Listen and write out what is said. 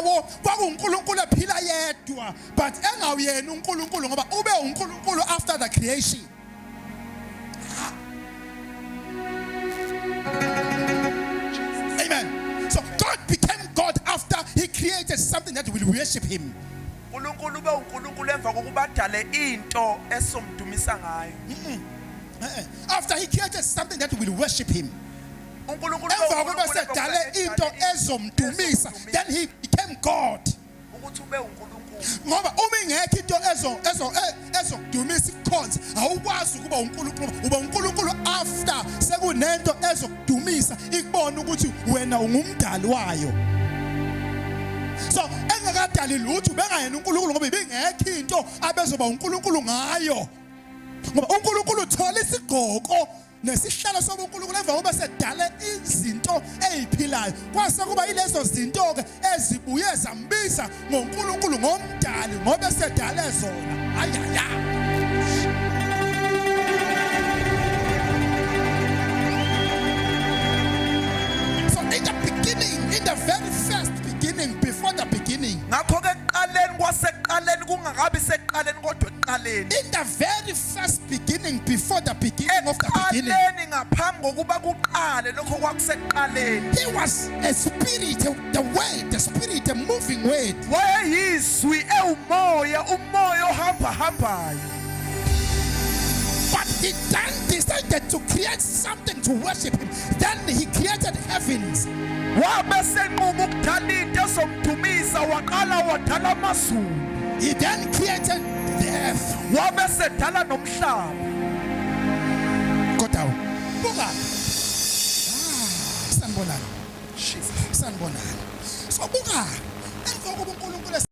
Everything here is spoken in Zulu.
Lawo kwakuNkulunkulu ephila yedwa, but engawuyena uNkulunkulu ngoba ube uNkulunkulu after the creation. Amen. So God became God after he created something that will worship him. uNkulunkulu ube uNkulunkulu emva kokuba adale into esomdumisa ngayo. After he created something that will worship him. uNkulunkulu Emva kokuba sedale into ezomdumisa, then he became God. Ukuthi ube uNkulunkulu. Ngoba uma ingekho into ezo ezo ezokudumisa ikukhonze, awukwazi ukuba uNkulunkulu. Uba uNkulunkulu after sekunento ezokudumisa ikubona ukuthi wena ungumdali wayo. So engakadali lutho ubengayena uNkulunkulu ngoba ibingekho into abezoba uNkulunkulu ngayo. Ngoba uNkulunkulu uthola isigqoko nesihlalo sobuNkulunkulu emva kokuba sedale izinto eziphilayo, kwase kuba yilezo zinto-ke ezibuye zambiza ngoNkulunkulu, ngomdali, ngoba esedale zona. Ayaya. So in the beginning, in the very first beginning, before the beginning, Ngakho-ke ekuqaleni kwasekuqaleni kungakabi sekuqaleni kodwa ekuqaleni. In the very first beginning, before the beginning of the beginning, Ekuqaleni ngaphambi kokuba kuqale lokho kwakusekuqaleni. He was a spirit, the word, the spirit, the moving word. Wayeyizwi ewumoya, umoya ohamba hambayo. But he then decided to create something to worship him. Then he created heavens. Wabe senquma ukudala into ezomdumisa, waqala wadala amazulu. He then created the earth. Wabe sedala nomhlaba. Go down. Buka. Sanibonani. Jesus. Sanibonani. So buka. Emva kokuba uNkulunkulu